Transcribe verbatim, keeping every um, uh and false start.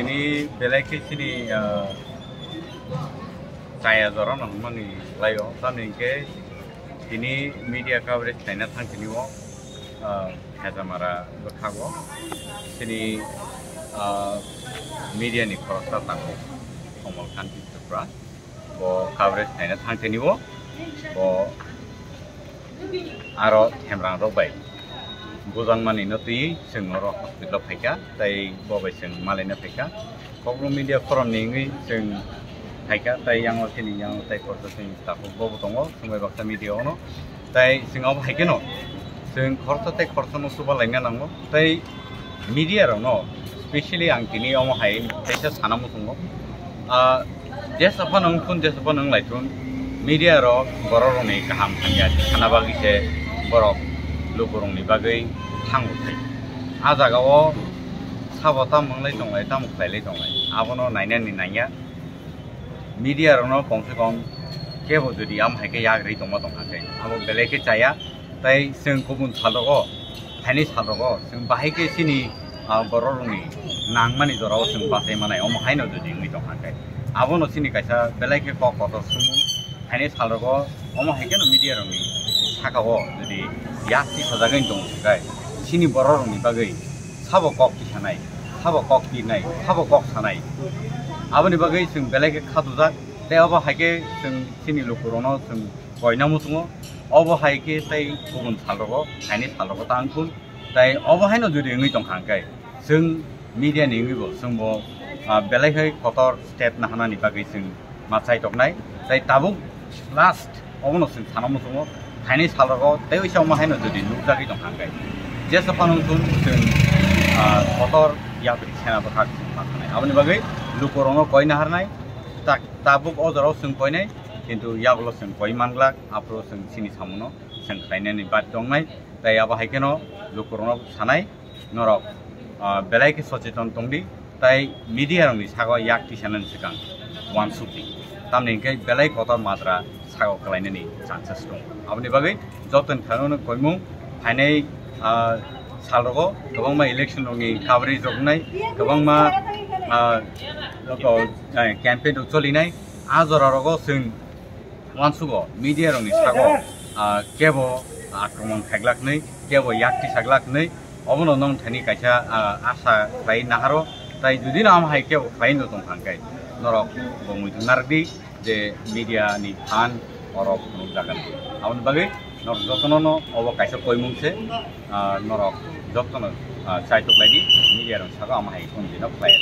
Tini belai khe chini, ah, chaya jora no hwnmani laio, tamni hwnkhe tini media coverage khlaina thang tini o, ah, Hejamara bwkhago chini, ah, media ni khoroksa tango Komal Kanti Tripura. Bo coverage khlaina thang tini o, bo aro themrang rok bai bujang mani no twi chwng oro hospital o phaikha, tei bo bai chwng malaina phaikha. Kokno media forum ni wngwi chwng phaikha, tei yang o chini yang o tei kotor chini takhuk bo bo tongo, chwng bai baksa media o no. Tei chwng abo hai kheno chwng khoroksa tei khoroksa no chuba laina nango. Tei media rok no specially ang tini omo hai teisa sana muchungo. Ah, jesa phano wngthun, jesa phano wng laithun, media rok borok rokni kaham hamya sana bagwi se borok lukurokni bagwi thango thai. A jaga o sabo tamo wng lai tong lai, tamo khlai lai tong lai, abono nainani nangya. Media rokno kom se kom kebo jodi amo hai khe yak rwi tongma tong kha khe, abo belai khe chaya. Tei chwng kubun sal rogo, phainai sal rogo chwng bahai khe chini, ah, borok rokni nangmani jora o chwng bachai manai, omo haino jodi wngwi tong kha khe, abono chini kaisa belai khe kok kotor swngmung. Phainai sal rogo omo hai kheno media rokni saka o jodi yak tisajagwi tong khe, chini borok rokni bagwi sabo kok tisanai, sabo kok pirnai, sabo kok sanai. Aboni bagwi chwng belai khe khatujak, tei obo hai khe chwng chini lukurokno chwng koina muchungo. Obo hai khe tei kubun sal rogo, phainai sal rogo ta wngkun. Tei obo haino jodi wngwi tong kha hwnkhe, chwng media ni wngwi bo chwng bo, ah, belai khe kotor step naharnani bagwi chwng ma chai toknai. Tei tabuk last obono chwng sana muchungo, phainai sal rogo tei oisa omo haino jodi nukjagwi tong kha hwnkhe, jesa phano wngthun chwng, ah, kotor yapri sena bwkhak chwng ma thanai. Aboni bagwi lukurokno koi naharnai, ta-, tabuk o jorao chwng koinai, kintu yagulo chwng koi manglak, aphuru chwng chini samungo chwng khlainani bad tongnai. Tei abo hai kheno lukurokno sanai, norok, ah, belai khe socheton tongdi, tei media rokni sago yak tisanani swkang uansukdi, tamni hwnkhe belai kotor majra sago kwlainani chances tongo. Aboni bagwi jotoni thani koimung phainai, ah, sal rogo kwbangma election rokni coverage rok wngnai, kwbangma, ah, campaign rok cholinai, a jora rogo chwng uansugo media rokni sago, ah, kebo akromon khaiglak hwnwi, kebo yak tisaglak hwnwi, obono nong thani kaisa, ah, asa khlai naharo. Tai jodi no amo hai kebo khlai no tong kha hwnkhe, norok bo muitu narwkdi je media ni phan oro phunukjagan. Aboni bagwi norok jotono no obo kaisa koimung se, ah, norok jotono, ah, chaitok laidi media rok sago amo hai phone dino khlai.